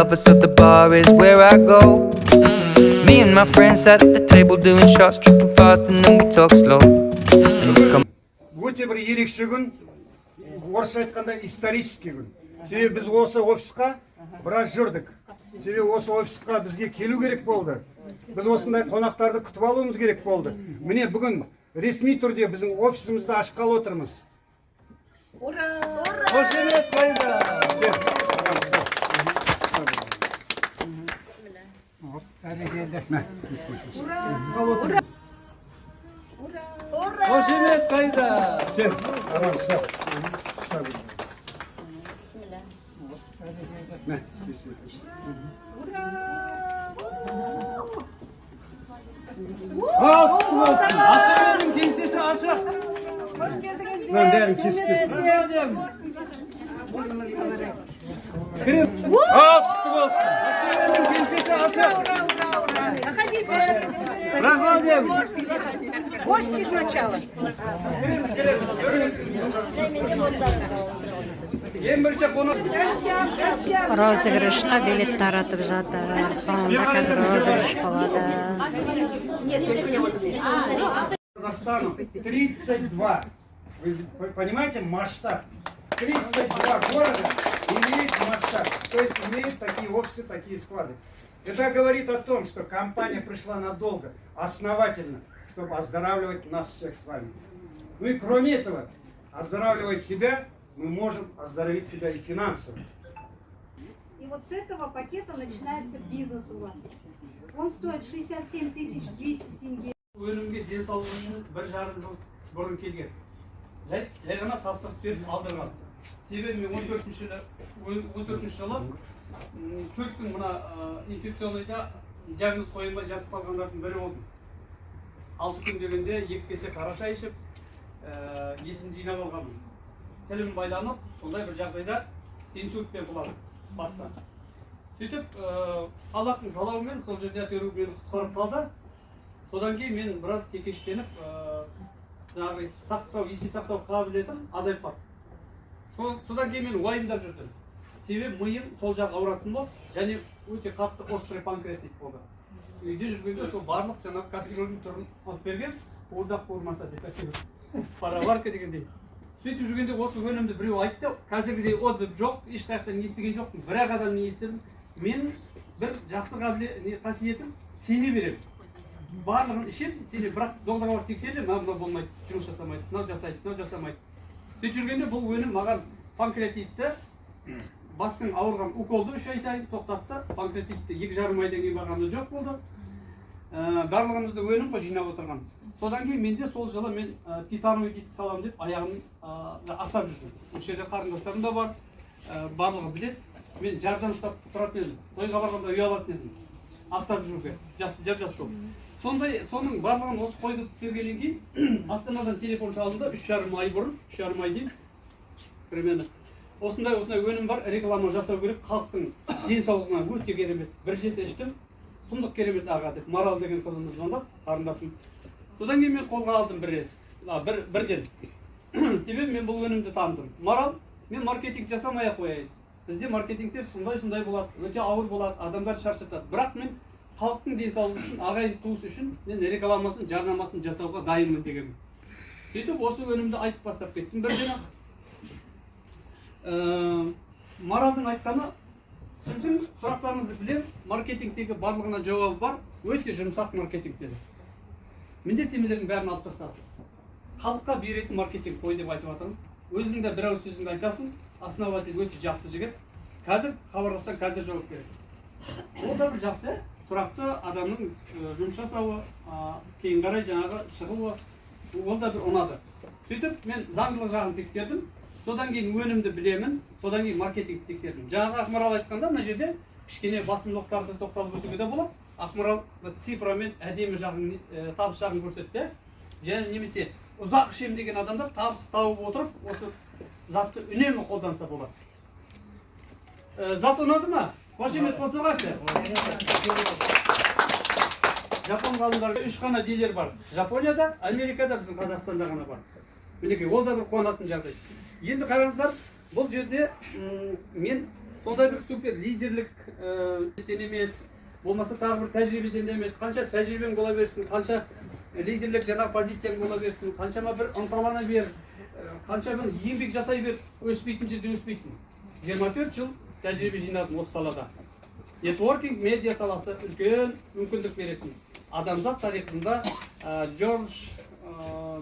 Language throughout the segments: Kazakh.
lover, so the bar is where I go. Me and my friends at the table doing shots, tripping fast, and then we talk slow. And you come Өте бір ерекше күн, орысша айтқанда, исторический күн. Себебі біз осы офисқа біраз жүрдік. Себебі осы офисқа бізге келу керек болды. Біз осындай қонақтарды күтіп алуымыз керек болды. Міне, бүгін ресми түрде біздің офисімізді ашқалы отырмыз. Ура! Қошемет қайда? Кел. Мә. Ура! Қошемет қайда? Кел, арам, ұста. Ұста. Мә, кесе. Ура! Ал, құтты болсын. Ақтөбенің кеңсесі ашық. Қош келдіңіздер. Мынаның бәрін кесіп кесіп. Кіріп. Ал, құтты болсын. Ақтөбенің кеңсесі ашық. Заходите. Проходим. Гости сначала. Ең бірінші қонақ. Гостям, гостям. Розыгрышқа билет таратып жатыр. Соңында қазір розыгрыш болады. Казахстану 32. Вы понимаете масштаб? 32 города имеют масштаб, то есть имеют такие офисы, такие склады. Это говорит о том, что компания пришла надолго, основательно, чтобы оздоравливать нас всех с вами. Ну и кроме этого, оздоравливая себя, мы можем оздоровить себя и финансово. И вот с этого пакета начинается бизнес у вас. Он стоит 67 200 тенге. Өнімге денсаулығым 1,5 жыл бұрын келген. Жай, жай ғана тапсырыс беріп алдырған. Себебі мен 14 жылы, 14 жылы 4 күн мына инфекционныйда диагноз қойылмай жатып қалғандардың бірі болдым. 6 күн дегенде екі кесе қара шай ішіп, есімді жинап алғанмын. Тілім байланып, сондай бір жағдайда инсультпен құладым бастан. Сөйтіп, Аллахтың қалауымен сол жерде әйтеуір мені құтқарып қалды. Содан кейін мен біраз кекештеніп, жаңағы сақтау, есте сақтау қабілетім азайып қалды. Содан кейін мен уайымдап жүрдім. Себебі миым сол жақ ауыратын болды және өте қатты острый панкреатит болды. Үйде жүргенде сол барлық жаңағы кастрюльдің түрін алып берген, қуырдақ қуырмаса деп, әйтеуір пароварка дегендей. Сөйтіп жүргенде осы өнімді біреу айтты, қазіргідей отзыв жоқ, еш жақтан естіген жоқпын, бір ақ адамнан естідім. Мен бір жақсы қабілет, не, қасиетім, сене беремін. Барлығын ішемін, сене, бірақ докторға барып тексерілемін, мынау мынау болмайды, жұмыс жасамайды, мынау жасайды, мынау жасамайды. Сөйтіп жүргенде бұл өнім маған панкреатитті, бастың ауырған уколды 3 ай сайын тоқтатты, панкреатитті 2,5 айдан кейін барғанда жоқ болды. Барлығымызды өнім ғой жинап отырған. Содан кейін менде сол жылы мен титановый диск саламын деп аяғым ақсап жүрдім. Осы жерде қарындастарым да бар, барлығы біледі. Мен жардан ұстап тұратын едім, тойға барғанда ұялатын едім ақсап жүруге, жас, жап жас болып. Сондай, соның барлығын осы қойғызып бергеннен кейін Астанадан телефон шалынды 3,5 ай бұрын, 3,5 ай деймін примерно. Осындай осындай өнім бар, реклама жасау керек, халықтың денсаулығына өте керемет. Бір жеті іштім, сұмдық керемет, аға, деп Марал деген қызымыз звондады, қарындасым. Содан кейін мен қолға алдым бір рет, бірден, себебі мен бұл өнімді таныдым. Марал, мен маркетинг жасамай ақ қояйын, бізде маркетингтер сондай сондай болады, өте ауыр болады, адамдар шаршатады, бірақ мен халықтың денсаулығы үшін, ағайын туыс үшін мен рекламасын, жарнамасын жасауға дайынмын дегенмін. Сөйтіп осы өнімді айтып бастап кеттім бірден ақ. Маралдың айтқаны: «Сіздің сұрақтарыңызды білемін, маркетингтегі барлығына жауабы бар, өте жұмсақ маркетинг», — деді. Міндеттемелердің бәрін алып тастады. Халыққа беретін маркетинг қой деп айтып жатырмын. Өзің де бір ауыз сөзіңді айтасың. Основатель өте жақсы жігіт, қазір хабарлассаң, қазір жауап береді. Ол да бір жақсы, иә? Тұрақты адамның жұмыс жасауы, кейін қарай жаңағы шығуы, ол да бір ұнады. Сөйтіп мен заңдылық жағын тексердім, содан кейін өнімді білемін, содан кейін маркетингті тексердім. Жаңағы Ақмарал айтқанда, мына жерде кішкене басымдылықтарды тоқталып өтуге де болады. Ақмарал мына цифрамен әдемі жағын, табыс жағын көрсетті және немесе ұзақ ішемін деген адамдар табыс тауып отырып, осы затты үнемі қолданса болады. Зат ұнады ма? Қошемет қосылғашы. Жапон ғалымдары, үш қана дилер бар: Жапонияда, Америкада, біздің Қазақстанда ғана бар. Мінекей, ол да бір қуанатын жағдай. Енді қараңыздар, бұл жерде мен Сондай бір супер лидерлік емес, болмаса тағы бір тәжірибеден емес. Қанша тәжірибең бола берсін, қанша лидерлік жаңағы позицияң бола берсін, қаншама бір ынталана бер, қанша бір еңбек жасай бер, өспейтін жерде өспейсің. 24 жыл тәжірибе жинадым осы салада. Нетворкинг медиа саласы үлкен мүмкіндік беретін. Адамзат тарихында Джордж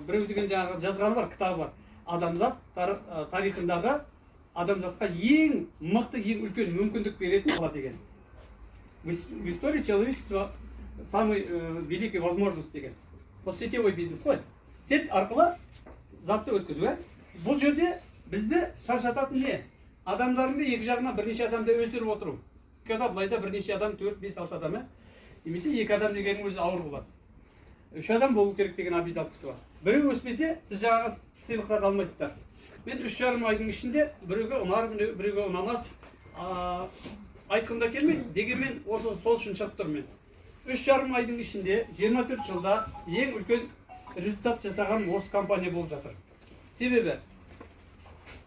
біреу деген жаңағы жазғаны бар, кітабы бар. Адамзат тарихындағы адамзатқа ең мықты, ең үлкен мүмкіндік беретін сала деген. В истории человечества самый великий возможность деген. Осы сетевой бизнес қой. Сеть арқылы затты өткізу, ә? Бұл жерде бізді шаршататын не? Адамдардың екі жағынан бірнеше адамды өсіріп отыру. Когда былайда бірнеше адам, төрт, бес, алты адам, ә? Немесе екі адам дегеннің өзі ауыр болады. Үш адам болу керек деген обязаловкасы бар. Біреу өспесе, сіз жаңағы сыйлықтарды алмайсыздар. Мен 3,5 айдың ішінде біреуге ұнар, біреуге ұнамас, айтқым да келмейді, дегенмен осы сол үшін шығып тұрмын мен. 3,5 айдың ішінде 24 жылда ең үлкен результат жасаған осы компания болып жатыр. Себебі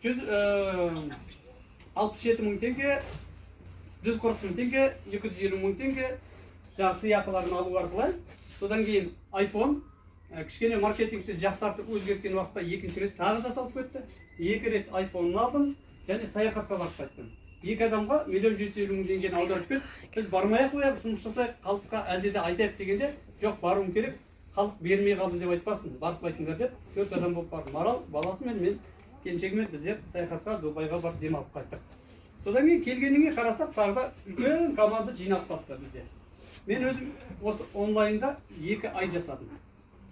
167 мың теңге, 140 мың теңге, 250 мың теңге жаңағы сыйақыларын алу арқылы, содан кейін iPhone, кішкене маркетингті жақсартып өзгерткен уақытта екінші рет тағы жасалып кетті. Екі рет iPhone алдым және саяхатқа барып қайттым. Екі адамға 1 750 000 теңгені аударып берді. Біз бармай ақ қояйық, жұмыс жасайық, халыққа әлде де айтайық дегенде, жоқ, баруым керек, халық бермей қалды деп айтпасын, барып қайтыңдар деп, төрт адам болып бардым. Марал баласымен, мен келіншегіммен, біздер саяхатқа Дубайға барып демалып қайттық. Содан кейін келгеннен кейін қарасақ, тағы да үлкен команда жиналып қалыпты бізде. Мен өзім осы онлайнда 2 ай жасадым.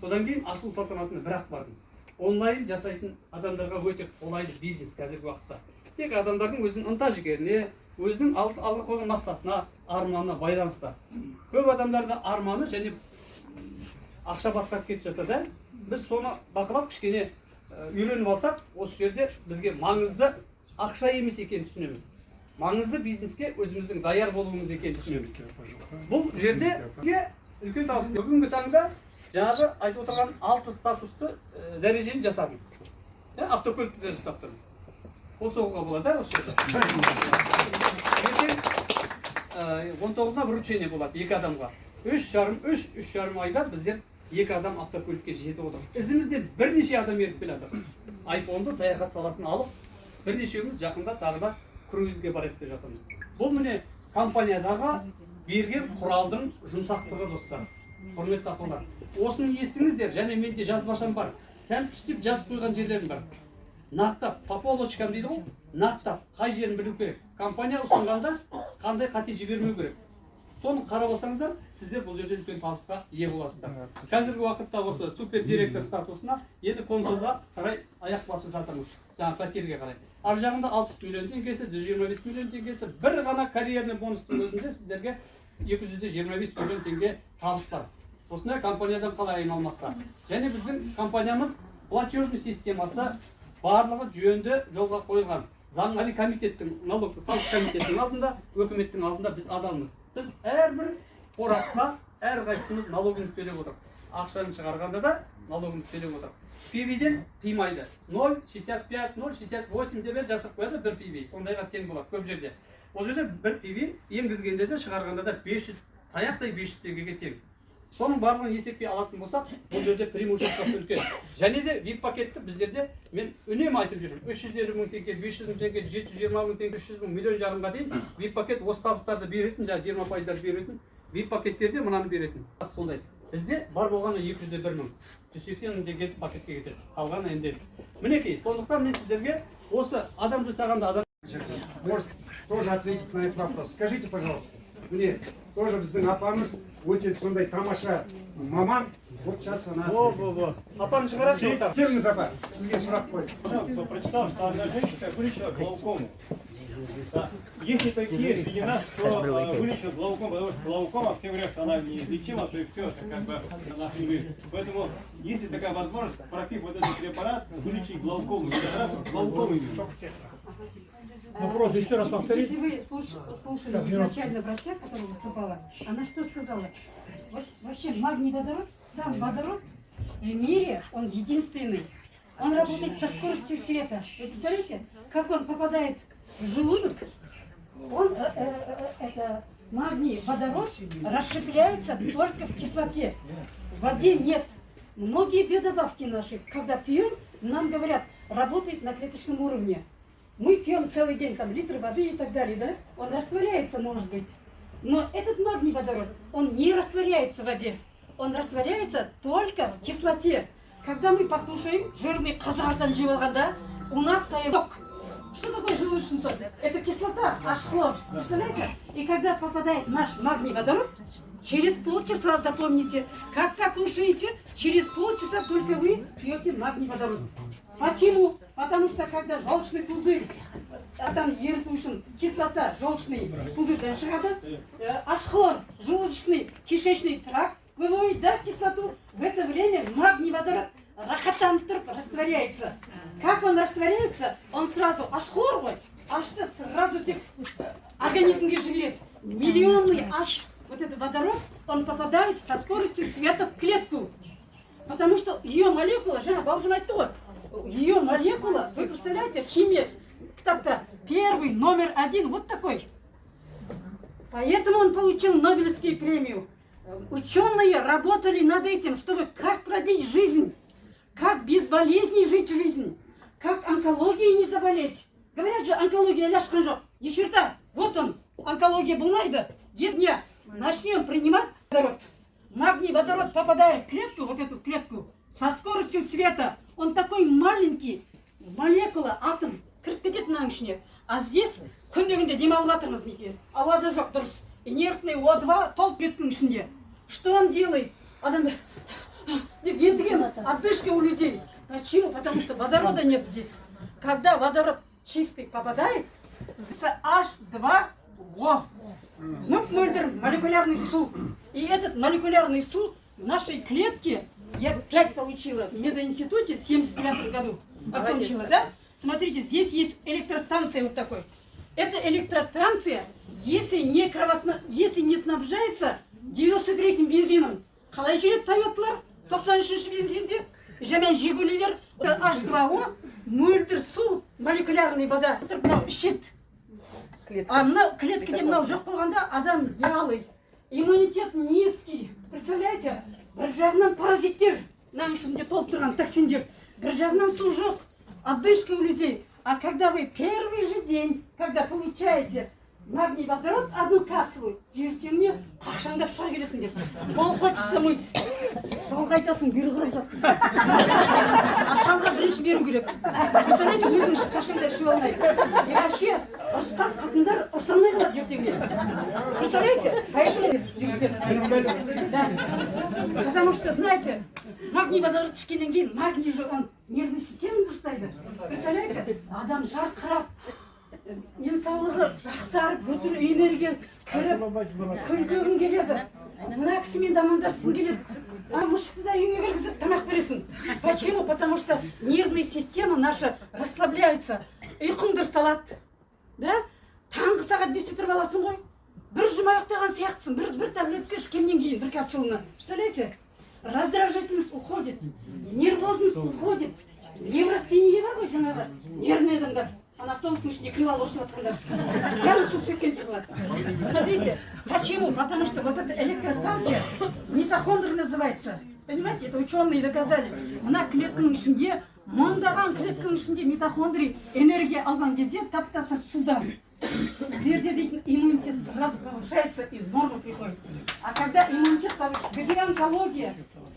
Содан кейін ашылу салтанатына бір ақ бардым. Онлайн жасайтын адамдарға өте қолайлы бизнес қазіргі уақытта. Тек адамдардың өзінің ынта жігеріне, өзінің алға қойған мақсатына, арманына байланысты. Көп адамдарда арманы және ақша басқарып кетіп жатады да. Біз соны бақылап, кішкене үйреніп алсақ, осы жерде бізге маңызды ақша емес екенін түсінеміз, маңызды бизнеске өзіміздің даяр болуымыз екенін түсінеміз. Бұл жерде үлкен табыс. Бүгінгі таңда жаңағы айтып отырған алты статусты, дәрежені жасадым. Иә, автокөлікті де жасап тұрмын. Қол соғуға болады, иә, осы жерде. Ертең 19-ына вручение болады екі адамға. 3,5, 3,5 айда біздер екі адам автокөлікке жетіп отырмыз. Ізімізде бірнеше адам еріп келе жатыр. Айфонды, саяхат саласын алып, бірнешеуміз жақында тағы да круизге барайық деп жатырмыз. Бұл, міне, компаниядағы берген құралдың жұмсақтығы, достар, құрметті апалар. Осыны естіңіздер. Және менде жазбашам бар, тәмпіштеп жазып қойған жерлерім бар. Нақтап, по полочкам дейді ғой, нақтап қай жерін білу керек, компания ұсынғанда қандай қате жібермеу керек, соны қарап алсаңыздар, сіздер бұл жерде үлкен табысқа ие боласыздар. Қазіргі уақытта осы супер директор статусына енді консулға қарай аяқ басып жатырмыз, жаңағы пәтерге қарай. Ар жағында 60 миллион теңгесі, 125 миллион теңгесі. Бір ғана карьерный бонустың өзінде сіздерге 225 миллион теңге табыс бар. Осындай компаниядан қалай айналмасқа? Және біздің компаниямыз платежный системасы барлығы жөнді жолға қойылған. Заңғали комитеттің, налог салық комитетінің алдында, өкіметтің алдында біз адалмыз. Біз әрбір қорапқа әрқайсымыз налогымызды төлеп отырмық. Ақшаны шығарғанда да налогымызды төлеп отырмық. PV-ден қимайды, 0,65, 0,68 деп жасырып қояды. Бір PV сондайға тең болады көп жерде. Ол жерде бір PV енгізгенде де, шығарғанда да 500 таяқтай 500 теңгеге тең. Соның барлығын есепке алатын болсақ, бұл жерде преимуществосы үлкен. Және де VIP пакетті біздерде мен үнемі айтып жүрмін: 350 мың теңге, 500 мың теңге, 720 мың теңге, 300 мың, 1,5 миллионға дейін VIP пакет. Осы табыстарды беретін, жаңағы 20 пайыздарды беретін VIP пакеттерде мынаны беретін. Сондай бізде бар болғаны 201 мың, 180 мың теңгесі пакетке кетеді, қалғаны НДС. Мінекей, сондықтан мен сіздерге осы адам жасағанда адам Может тоже ответить на этот вопрос. Скажите, пожалуйста, мне тоже біздің апамыз өте сондай тамаша маман. Вот сейчас она Во, ответит. во, во. Апаны шығарайықшы ортаға. Келіңіз, апа, сізге сұрақ қойсын. Прочитал, что одна женщина вылечила глаукому. Да. Есть ли такие среди нас, кто вылечил глаукому, потому что глаукома, все говорят, что она неизлечима, то есть все, это как бы она не вылечит. Поэтому есть ли такая возможность, пропив вот этот препарат, вылечить глаукому? Препарат глаукому именно. Вопрос еще раз Если, повторить. если вы слушали изначально врача, которая выступала, она что сказала? Вообще магний водород, сам водород в мире, он единственный. Он работает со скоростью света. Вы представляете, как он попадает в желудок? Он, это, магний, водород расщепляется только в кислоте. В воде нет. Многие биодобавки наши, когда пьем, нам говорят, работает на клеточном уровне. Мы пьем целый день там литры воды и так далее, да? Он растворяется, может быть. Но этот магний водород, он не растворяется в воде. Он растворяется только в кислоте. Когда мы покушаем жирный қазы-қартаны жеп алғанда, у нас появляется сок. Что такое желудочный сок? Это кислота, H-хлор. Представляете? И когда попадает наш магний водород, через полчаса, запомните, как покушаете, через полчаса только вы пьете магний водород. Почему? Потому что когда желчный пузырь, а там еріту үшін кислота желчный пузырьдан шығады, H-хлор, желудочный, кишечный тракт выводит, да, кислоту, в это время магний водород рахаттанып тұрып растворяется. Как он растворяется? Он сразу H-хлор ғой, H-ты сразу тек организмге жібереді. Миллионный H, вот этот водород, он попадает со скоростью света в клетку. Потому что ее молекула, жаңа Бауыржан айтты ғой, ее молекула, вы представляете, химия кітапта первый, номер один, вот такой. Поэтому он получил Нобелевскую премию. Ученые работали над этим, чтобы как продлить жизнь, как без болезней жить жизнь, как онкологией не заболеть. Говорят же, онкология әлі ашқан жоқ. Ни черта, вот он, онкология болмайды. Если не начнем принимать водород, магний водород, попадая в клетку, вот эту клетку, со скоростью света, он такой маленький, молекула, атом, кіріп кетеді мынаның ішіне. А здесь күнде күнде демалып жатырмыз, мінекей. Ауада жоқ, дұрыс. Инертный О2 толып кеткеннің ішінде. Что он делает? Адамдар деп ентігеміз. Одышка у людей. Почему? Потому что водорода нет здесь. Когда водород чистый попадает, с H2O. Мөп-мөлдір молекулярный су. И этот молекулярный су в нашей клетке, я 5 получила в мединституте в 79 году, окончила, да? Смотрите, здесь есть электростанция вот такой. Эта электростанция, если не снабжается 93-м бензином, қалай жүреді Тойоталар 93-ші бензинде, және Жигулилер, H2O, мөлдір су, молекулярный вода, мынау ішеді. А мынау клеткеде мынау жоқ болғанда, адам вялый, иммунитет низкий. Представляете? Бір жағынан паразиттер, мынаның ішінде толып тұрған токсиндер, бір жағынан су жоқ, одышка у людей. А когда вы первый же день, когда получаете магний водород, одну капсулу, ертеңіне қақшаңдап шыға келесіңдер. Пол хочется мыть. Шалға айтасың, бері қарай жатпысың. А шалға бірінші беру керек. Представляете, өзің қашанда ішіп алмай. И вообще, ұрысқақ қатындар ұрыса алмай қалады ертеңіне. Представляете? Поэтому, жігіттер, да. Потому что, знаете, магний водород ішкеннен кейін, магний же он нервный системаны дұрыстайды. Представляете? Адам жарқырап, денсаулығы жақсарып, біртүрлі энергия кіріп, күлкігің келеді. Мына кісімен де амандасқың келеді. А мысықты да үйіңе кіргізіп тамақ бересің. Почему? Потому что нервная система наша расслабляется. Ұйқың дұрысталады. Да? Таңғы сағат 5-те тұрып аласың ғой. Бір жұма ұйықтаған сияқтысың. Бір таблетка ішкеннен кейін, бір капсуланы. Представляете? Раздражительность уходит, нервозность уходит. Неврастения бар ғой жаңағы нервный адамдар. Ана автобустың ішінде кіріп алып ұрысып жатқандар. Бәрі су сепкендей қылады. Смотрите, почему? Потому что вот эта электростанция, митохондр называется. Понимаете, это ученые доказали. Мына клетканың ішінде, мыңдаған клетканың ішінде митохондрий энергия алған кезде тап-таза судан. Сіздерде дейтін иммунитет сразу повышается и в норму приходит. А когда иммунитет повышается, где онкология,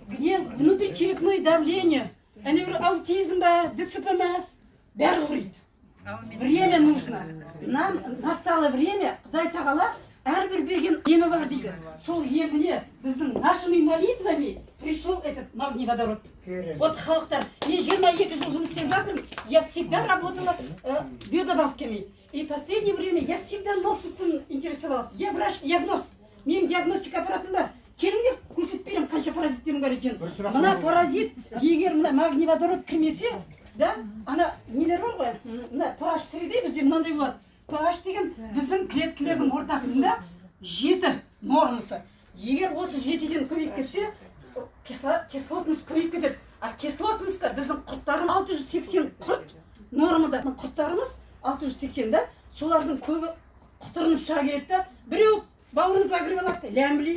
где внутричерепное давление, аутизм ба, ДЦП ма, бәрі құриды. Время нужно. Нам настало время, Құдай тағала әрбір берген емі бар дейді. Сол еміне біздің нашими молитвами пришел этот магний водород. Вот халықтар, мен 22 жыл жұмыс істеп жатырмын, я всегда работала биодобавками. И последнее время я всегда новшеством интересовалась. Я врач-диагност. Менің диагностика аппаратым бар. Келіңдер, көрсетіп беремін, қанша паразиттерім бар екенін. Мына паразит, егер мына магний водород кірмесе, да, ана нелер бар ғой, мына pH среды бізде мынандай болады. pH деген біздің клеткалердің ортасында 7 нормасы. Егер осы 7-ден көбейіп кетсе, кислотность көбейіп кетеді. А кислотностьта біздің құрттарымыз 680 құрт нормада. Құрттарымыз 680 да, солардың көбі Құтырынып шыға келеді да, біреу бауырыңызға кіріп алады, лямбли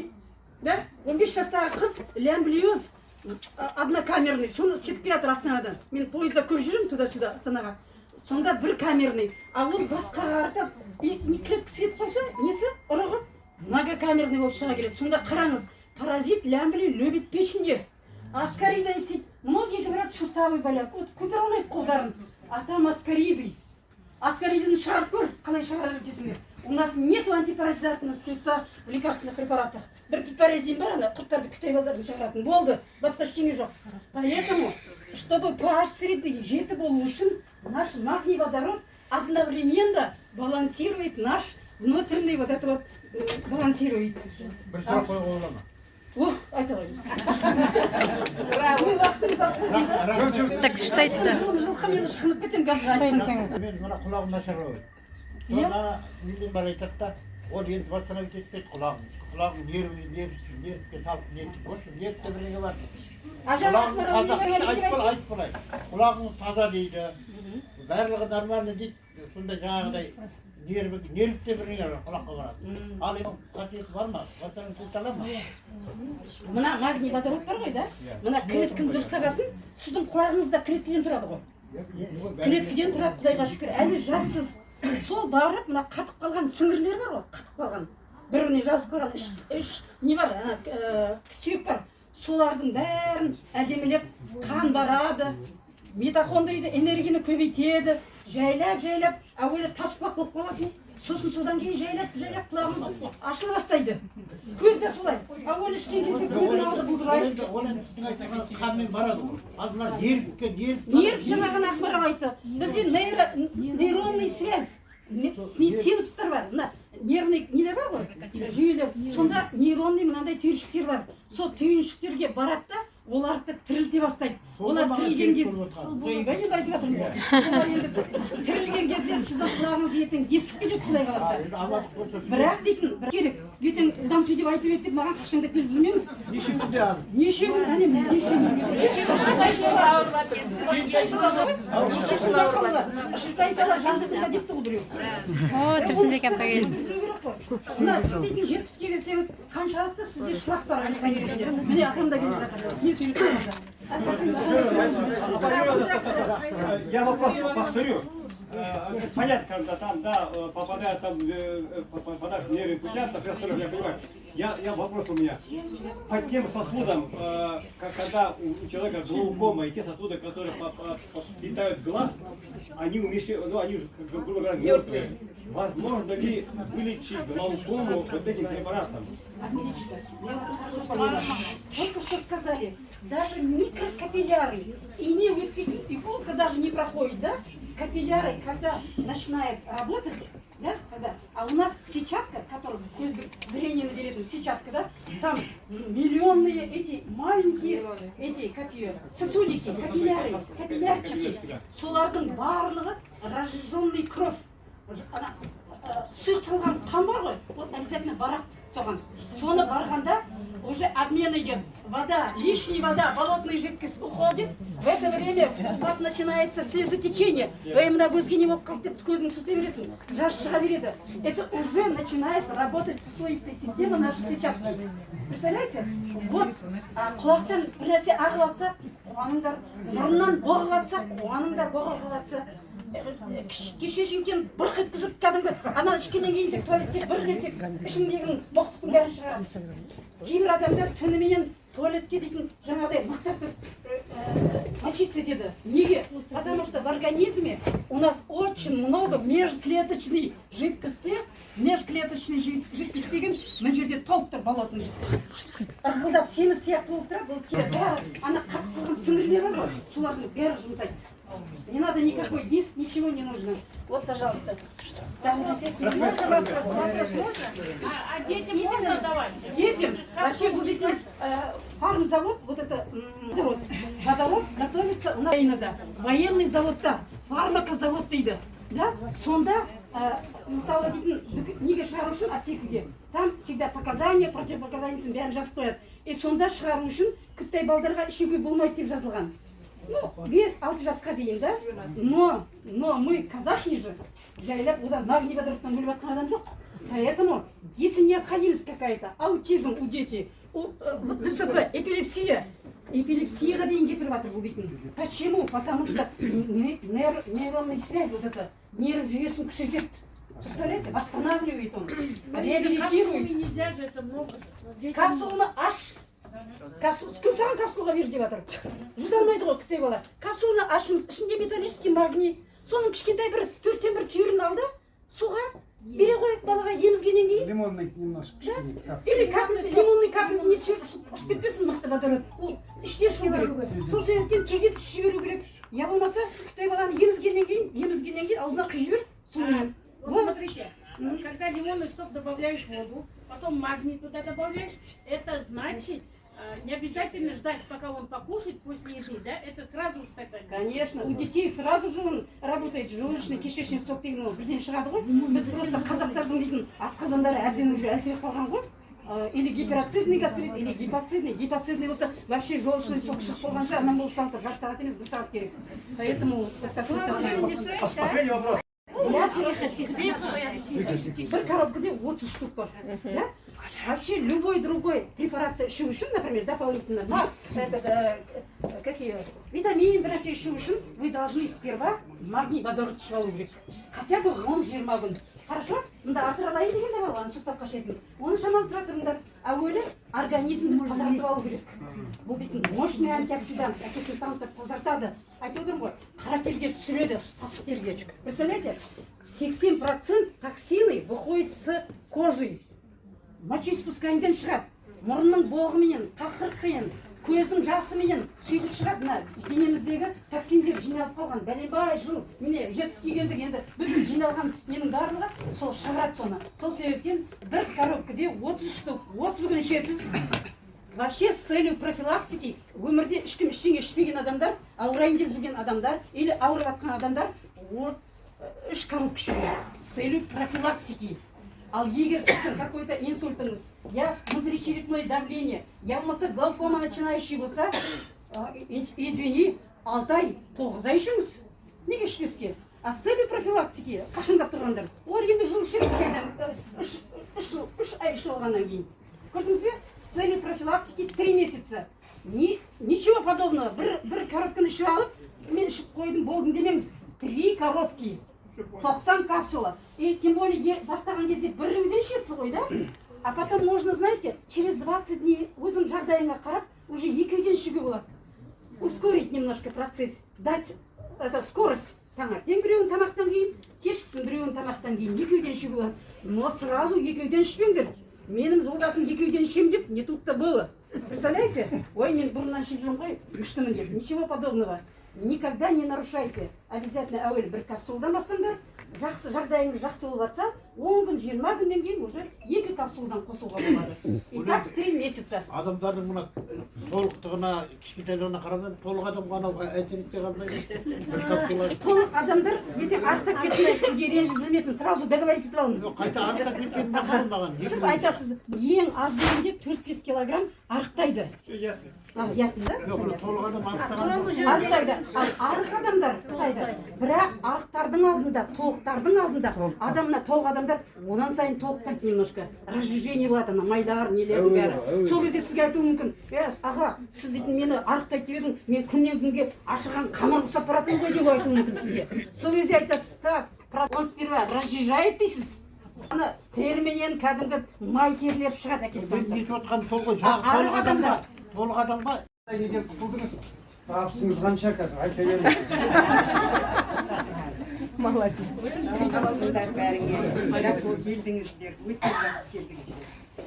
да. 15 жастағы қыз лямблиоз однокамерный, соны істетіп келе жатыр Астанадан. Мен пойызда көп жүремін туда сюда Астанаға. Сонда бір камерный, а ол басқаға қарата и не клеткасы кетіп қалса, несі, ұрығы многокамерный болып шыға келеді. Сонда қараңыз, паразит лямбли любит печеньде. Аскарида не істейді? Многие говорят, суставы болят, вот көтере алмайды қолдарын, а там аскариды. Аскариданы шығарып көр, қалай шығарар десіңдер. У нас нету антипаразитарных средства в лекарственных препаратах. Бір пипарезин бар, ана құрттарды, күтей балдарды шығаратын болды, басқа ештеңе жоқ. Поэтому, чтобы pH среды жеті болу үшін, наш магний водород одновременно балансирует наш внутренний вот это вот балансирует. Бір сұрақ қоюға бола ма? Ух, айта қойыңыз. Мен уақытыңызды алып қойдым да. Так, күшті айтты. Жылым жылқы, мен ышқынып кетемін қазір айтсаңыз. Мен мына құлағым нашарлау еді. Иә. Сонда неден бар, айтады да, ол енді восстановить етпейді құлағым. Құлағым нерві, нерв, нервке салып нетіп, в общем, нервте бірдеңе бар. А жаңа Құлағым Ақмарал таза, не айтып айтты? бол, айтып болайын. Құлағың таза дейді. Барлығы нормально дейді. Сонда жаңағыдай нерві, нервте бірдеңе бар, құлаққа барады. Ал енді қасиеті бар ма? Восстановить ете ала ма? Мына магний водород бар ғой да, мына клетканы дұрыстағасын, сіздің құлағыңызда клеткіден тұрады ғой, клеткіден тұрады. Құдайға шүкір, әлі жассыз. Сол барып, мына қатып қалған сіңірлер бар ғой, қатып қалған, бір біріне жабысып қалған үш не бар, ана сүйек бар, солардың бәрін әдемілеп, қан барады, митохондриді, энергияны көбейтеді. Жайлап жайлап әуелі тас құлақ болып қаласың, сосын содан кейін жайлап жайлап құлағыңыз ашыла бастайды. Көз де солай, әуелі ішкен кезде көздің алды бұлдырайды. Ол енді сіздің айтқаныңыз қанмен барады ғой. Ал мына нервке, нерв. Нерв, жаңа ғана Ақмарал айтты, бізде нейронный связь, синапстар бар, мына нервный нелер бар ғой, жүйелер. Сонда нейронный мынандай түйіршіктер бар, сол түйіншіктерге барады да, оларды тірілте бастайды. Сонда Олар маған тірілген керек кез болып отырған. Ойбай, енді айтып жатырмын ғой. Солар енді тірілген кезде сіздің құлағыңыз ертең естіп кетеді, құдай қаласа. Енді амандық болса. Бірақ дейтін бір керек, ертең ұлдан сөйтіп айтып еді деп маған қақшаңдап келіп жүрмеңіз. Неше күнде ал? Неше күн, әне, неше күн, неше күн шыртай сала, шыртай сала жазып депті ғой біреу. О, Тұрсынбек апа келді. Жүру керек қой. Мына сіз дейтін 70-ке келсеңіз, қаншалықты сізде шлак бар организмде. Міне, апам да келе жатыр, мен сөйлеп тұрғанда. Я вопрос повторю. Понятно, когда там, да, попадают там, попадают в нервные путя, там все остальное, я понимаю. Я вопрос у меня. По тем сосудам, когда у человека глаукома, и те сосуды, которые питают глаз, они умещают, ну, они уже, как бы, грубо говоря, мертвые. Возможно ли вылечить глаукому вот этим препаратом? Отлично. Я вас хорошо поняла. Только что сказали, даже микрокапилляры, и не иголка даже не проходит, да? Капилляры, когда начинает работать, да, когда, а у нас сетчатка, которая көздің зрение беретін сетчатка, да, там миллионные эти маленькие, эти, как ее, сосудики, капилляры, капиллярчики, солардың барлығы разжиженный кровь, ана сұйықтырылған қан бар ғой, вот обязательно барады соған. Соны барғанда уже обмен идет, вода, лишняя вода, болотная жидкость уходит. В это время у вас начинается слезотечение. Ей, мына көзге не болып қалды деп көзіңді сүрте бересің, жас шыға береді. Это уже начинает работать сосудистая система нашей сетчатки, представляете? Вот, а, құлақтан бір нәрсе ағып жатса, қуаныңдар, мұрыннан боғып жатса, қуаныңдар, боқ ағып жатса. Кишечниктен бұрқ еткізіп, кәдімгі ана ішкеннен кейін тек туалетке бұрқ етіп, ішіндегі боқтықтың бәрін шығарасыз. Кейбір адамдар түніменен туалетке дейтін жаңағыдай мықтап тұрып мочиться етеді. Неге? Потому что в организме у нас очень много межклеточной жидкости. Межклеточный жидкость деген мына жерде толып тұр, болотный жидкость ырқылдап, семіз сияқты болып тұрады. Ол семіз бәрі ана қатып қалған сіңірлер бар ғой, солардың бәрі жұмсайды. Не надо никакой диск, ничего не нужно. Вот, пожалуйста. Там Можно вопрос? Вопрос можно? А детям можно давать? Детям вообще будете фармзавод, вот это водород. Водород готовится у нас Украинада. Военный заводта, фармакозавод дейді. Да? Сонда, мысалы дейтін, неге шығару үшін аптекаге. Там всегда показания, противопоказаниясын бәрін жазып қояды. И сонда шығару үшін кіттай балдарға ішуге болмайды деп жазылған. Ну, 5-6 жасқа дейін, да? Но мы, казахи же, жайлап, одан магний водородтан өліп жатқан адам жоқ. Поэтому, если необходимость какая-то, аутизм у детей, у ДЦП, эпилепсия, эпилепсияға дейін кетіріп жатыр бұл дейтін. Почему? Потому что нейронная связь, вот это, нерв жүйесін күшейтеді. Представляете? Восстанавливает он, реабилитирует. Капсулами нельзя же, это много. Детям. Капсуланы аш. Капсул, кім саған капсулаға бер деп жатыр? Жұта алмайды ғой кішкентай бала. Капсуланы ашыңыз, ішінде металлический магний. Соның кішкентай бір төрттен бір түйірін ал да, суға бере қой балаға емізгеннен кейін. Лимонный немножко кішкене кап. Или капельді, лимонный капельді не ұшып кетпесін, мықты водород. Ол іште ішу керек. Сол себептен тездетіп ішіп жіберу керек. Я болмаса кішкентай баланы емізгеннен кейін аузына құйып жібер сумен. Вот Вот. смотрите, когда лимонный сок добавляешь в воду, потом магний туда добавляешь, это значит, не обязательно ждать, пока он покушает после еды, да? Это сразу же такая. Конечно, у детей сразу же он работает, желудочно-кишечный сок деген, ол бірден шығады ғой. Біз просто қазақтардың дейтін асқазандары әбден уже әлсіреп қалған ғой. Или гиперацидный гастрит, или гипоацидный. Гипоацидный болса, вообще желчный сок шығып болғанша аман болып салды. Жарты сағат емес, бір сағат керек. Поэтому вот такой. Последний вопрос. Я бір коробкада 30 штук бар. Да? Вообще любой другой препаратты ішу үшін, например, дополнительно, бар, этот, какие, витамин бір нәрсе ішу үшін, вы должны сперва магний водород ішіп алу керек. Хотя бы 10-20 күн. Хорошо? Мында артролайн деген де бар ғой, ана суставқа ішетін. Оны шамалы тұра тұрыңдар. Әуелі организмді тазартып алу керек. Бұл дейтін мощный антиоксидант, әкесін танытып тазартады. Айтып отырмын ғой, қара терге түсіреді, сасық терге. Представляете, 80% токсины выходит с кожи. Мочеиспусканиеден шығады. Мұрынның боғыменен, қақырықпенен, көздің жасыменен сөйтіп шығады. Мына денеміздегі токсиндер жиналып қалған бәленбай жыл, міне, 70-ке келдік енді, бүткіл жиналған ненің барлығы сол шығарады соны. Сол себептен бір коробкаде 30 штук, 30 күн ішесіз. Вообще с целью профилактики, өмірде ешкім ештеңе ішпеген адамдар, ауырайын деп жүрген адамдар или ауырып жатқан адамдар, вот үш коробка ішу керек с целью профилактики. Ал егер сіздің какой-то инсультіңіз, я внутричерепное давление, я болмаса глаукома начинающий болса, извини, 6 ай, 9 ай ішіңіз. Неге ішпеске? А с целью профилактики қашаңдап тұрғандар, олар енді жыл ішеді, 3 айдан, 3 жыл, 3 ай ішіп алғаннан кейін. Көрдіңіз бе? С целью профилактики 3 месяца. Ничего подобного. Бір коробканы ішіп алып, мен ішіп қойдым, болдым демеңіз. Три коробки. 90 капсула. И тем более бастаған кезде біреуден ішесіз ғой, да? А потом можно, знаете, через 20 дней өзің жағдайыңа қарап, уже екеуден ішуге болады. Ускорить немножко процесс, дать это, скорость. Таңертең біреуін тамақтан кейін, кешкісін біреуін тамақтан кейін екеуден ішуге болады. Но сразу екеуден ішпеңдер. Менің жолдасым екеуден ішемін деп, не тут-то было. Представляете? Ой, мен бұрыннан ішіп жүрмін ғой, күштімін деп. Ничего подобного. Никогда не нарушайте. Обязательно әуелі бір капсуладан бастаңдар. Жақсы жағдайыңыз жақсы болып жатса, 10 күн, 20 күннен кейін уже екі капсуладан қосуға болады. И так 3 месяца. Адамдардың мына толықтығына, кішкентайлығына қарамай, толық адамға анау әсер ете қалмайды бір капсула. Толық адамдар ертең арықтап кетті, сізге ренжіп жүрмесін, сразу договориться етіп алыңыз. Жоқ, қайта арықтап кеткенін мақұл маған. Сіз айтасыз, ең аз дегенде 4-5 килограмм арықтайды. Все ясно. А, ясно, да? Жоқ, Понятно. толық адам арықтаған. Арықтайды. Ал арық адамдар арықтайды, бірақ арықтардың алдында, толықтардың алдында адам, мына толық адамдар одан сайын толықтайды, немножко разжижение болады, ана майлар, нелердің бәрі. Сол кезде сізге айтуы мүмкін: е, аға, сіз дейтін мені арықтайды деп едің, мен күннен күнге ашыған қамыр ұқсап баратырмын ғой деп айтуы мүмкін сізге. Сол кезде айтасыз: так, он сперва разжижает дейсіз, ана теріменен кәдімгі май терілер шығады әкесі. Мен нетіп отқаным сол ғой. А, арық Толық адамға адамдар. Толық адамға. Неден құтылдыңыз? Табысыңыз қанша қазір? Айта беріңіз. Саламатсыңдар бәріңе, жақсы келдіңіздер, өте жақсы келдіңіздер.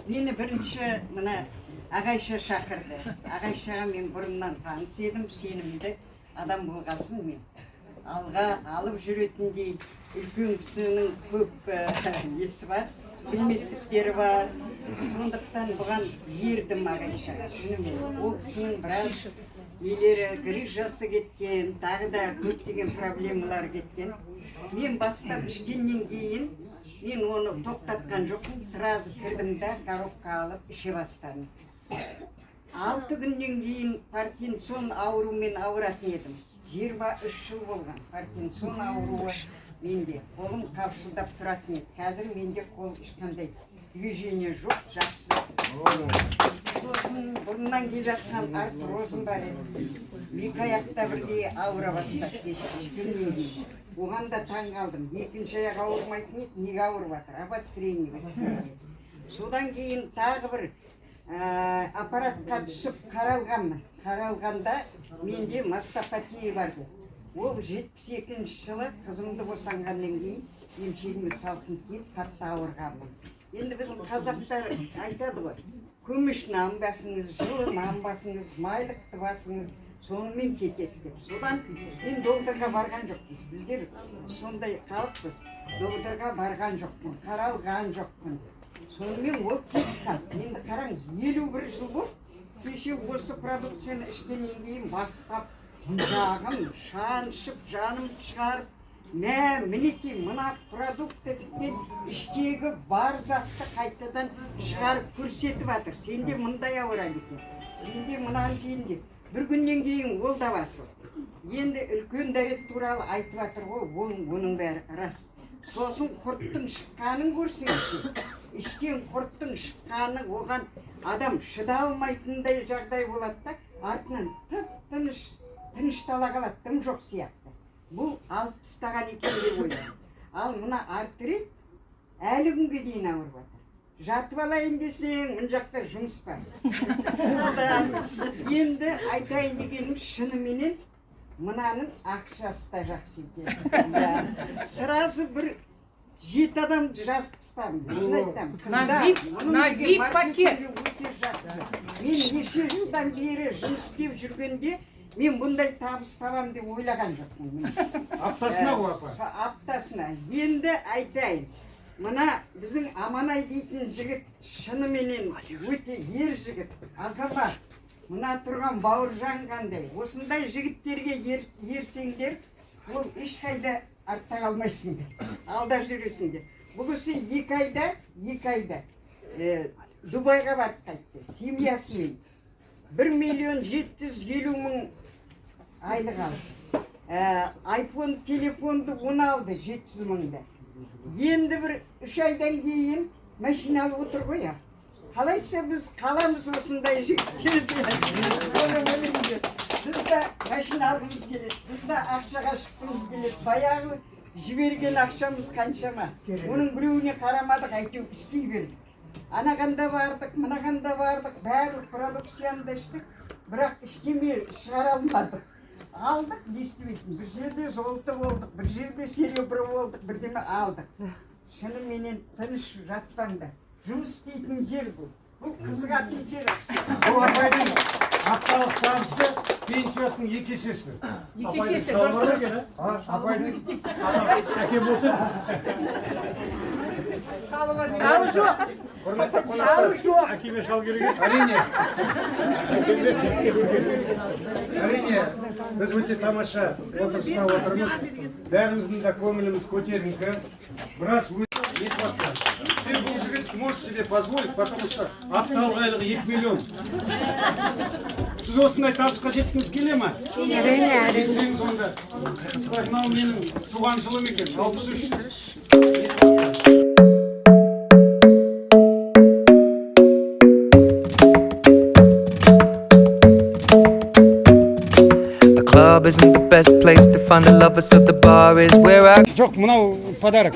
Мені бірінші мына Ағайша шақырды. Ағайшаға мен бұрыннан таныс едім, сенімді адам болғасын, мен алға алып жүретіндей үлкен кісінің көп несі бар, білместіктері бар, сондықтан бұған ердім, Ағайшаға. Шынымен, ол кісінің біраз нелері, грыжасы кеткен, тағы да көптеген проблемалар кеткен. Мен бастап ішкеннен кейін мен оны тоқтатқан жоқпын, сразу кірдім да, коробка алып іше бастадым. 6 күннен кейін Паркинсон ауруымен ауыратын едім. 23 жыл болған Паркинсон ауруы. Менде қолым қалшылдап тұратын еді, қазір менде қол ешқандай движение жоқ, жақсы. Сосын бұрыннан келе жатқан артрозым бар еді, екі аяқта бірдей ауыра бастады ішкеннен кейін. Оған да таң қалдым, екінші аяқ ауырмайтын еді, неге ауырып жатыр? Обострение бітті. Содан кейін тағы бір аппаратқа түсіп қаралғанмын. Қаралғанда менде мастопатия бар деді. Ол 72-жылы қызымды босанғаннан кейін емшегіме салқын тиіп, қатты ауырғанмын. Енді біздің қазақтар айтады ғой: күміш нан басыңыз, жылы нан басыңыз, майлықты басыңыз, сонымен кетеді деп. Содан мен докторға барған жоқпыз, біздер сондай халықпыз, докторға барған жоқпын, қаралған жоқпын. Сонымен ол кетіп қалды. Енді қараңыз, 51 жыл болды. Кеше осы продукцияны ішкеннен кейін бастап жағым шаншып, жаным шығарып, мә, мінекей, мына продукт тіптен іштегі бар затты қайтадан шығарып көрсетіп жатыр. Сенде мындай ауырады екен, сенде мынаны жейін деп. Бір күннен кейін ол да басылды. Енді үлкен дәрет туралы айтып жатыр ғой, оның бәрі рас. Сосын құрттың шыққанын көрсеңіз, іштен құрттың шыққаны, оған адам шыда алмайтындай жағдай болады да, артынан тып тыныш тыныштала қалады, дым жоқ сияқты. Бұл алып тастаған екен деп ойлаймын. Ал мына артрит әлі күнге дейін ауырып жатыр. Жатып алайын десең, мына жақта жұмыс бар. Содан енді айтайын дегенім, шыныменен мынаның ақшасы да жақсы екен. Иә. Сразу бір жеті адамды жазып тастадым, шын айтамын. Қыздар, мұның На деген VIP пакет. Маркетингі өте жақсы. Мен неше жылдан бері жұмыс істеп жүргенде, мен бұндай табыс табамын деп ойлаған жоқпын. Аптасына ғой, апа. Аптасына. Енді айтайын, мына біздің Аманай дейтін жігіт шыныменен өте ер жігіт, азамат. Мына тұрған Бауыржан қандай, осындай жігіттерге ерсеңдер, ол ешқайда артта қалмайсыңдар, алда жүресіңдер. Бұл кісі 2 айда Дубайға барып қайтты семьясымен, 1 миллион 750 мың айлық алды. Айфон телефонды оны алды 700 мыңда. Енді бір 3 айдан кейін машина алып отыр ғой. Я, қалайша біз қаламыз осындай жігіттерді? Соны ойлаймын. Біз де машина алғымыз келеді, біз де ақшаға шыққымыз келеді. Баяғы жіберген ақшамыз қаншама, оның біреуіне қарамадық, әйтеуір істей бердік. Анаған да бардық, мынаған да бардық, барлық продукцияны да іштік, бірақ ештеме шығара алмадық. Алдық, действительно, бір жерде золото болдық, бір жерде серебро болдық, бірдеме алдық. Шыныменен тыныш жатпаңдар, жұмыс істейтін жер бұл, бұл қызығатын жер ақша. Бұл апайдың апталық табысы пенсиясының екі есесі. Екі есесі, дұрыс, дұрыс. А, апайдың Әке болса. Шалы жоқ. Құрметті Шалы қонақтар, жоқ. Әкеме шал керек еді. Әрине, біз өте тамаша отырыста отырмыз. Бәріміздің де көңіліміз көтеріңкі. Біраз нетіп жатқан. Теперь бұл жігіт может себе позволить, потому что апталық айлығы 2 миллион. Сіз осындай табысқа жеткіңіз келе ма? Әрине, әрине. Жетсеңіз онда. Мынау менің туған жылым екен, 63. The club isn't the best place to find a lover, so the bar is where I Жоқ, мынау подарок.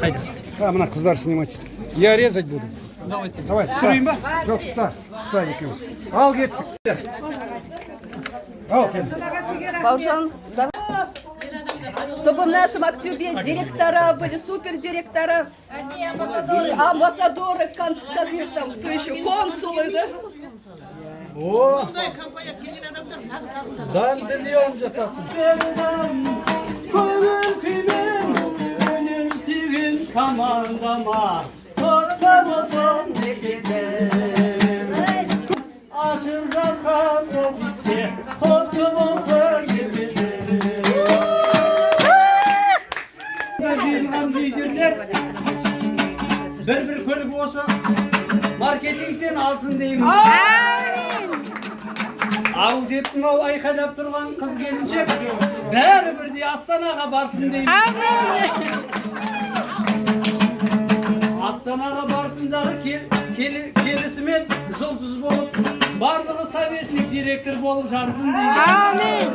Қайда? А, мына қыздар снимать. Я резать буду. Давайте. Давай, ұста. Түсірейін ба? Жоқ, ұста. Ұста екеуміз. Ал, кеттік. Ал, кел. Бауыржан, чтобы в нашем Актюбе директора были, супердиректора, амбассадоры, амбассадоры, как их там, кто еще, консулы, да? О! Dandelion жасасын. Көңіл күймен өнер сүйген командама құтты болсын мекенім. Ашып жатқан офиске құтты болсын жерлерім. Жиылған лидерлер бір бір көлік осы маркетингтен алсын деймін. Ау деп мынау айқайлап тұрған қыз келіншек бәрі бірдей Астанаға барсын деймін. Астанаға барсындағы келісімен жұлдыз болып, барлығы советник, директор болып жансын деймін. Әмин.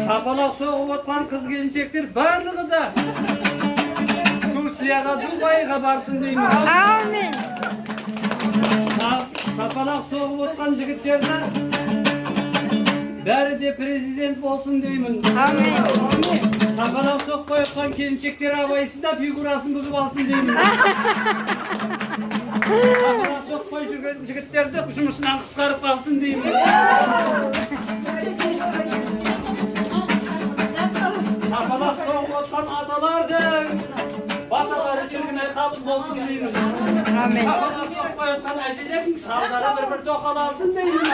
Шапалақ соғып отқан қыз келіншектер барлығы да Турцияға, Дубайға барсын деймін. Әмин. Шапалақ соғып отқан жігіттерді бәрі де президент болсын деймін. Әмин. Шапалақ соқпай отқан келіншектер абайсызда фигурасын бұзып алсын деймін. Шапалақ соқпай жүрген жігіттерді жұмысынан қысқарып қалсын деймін. Шапалақ соғып отқан аталардың баталары шіркін қабыл болсын деймін. Әмин. Шапалақ соқпай отқан әжелердің шалдары бір бір тоқал алсын деймін.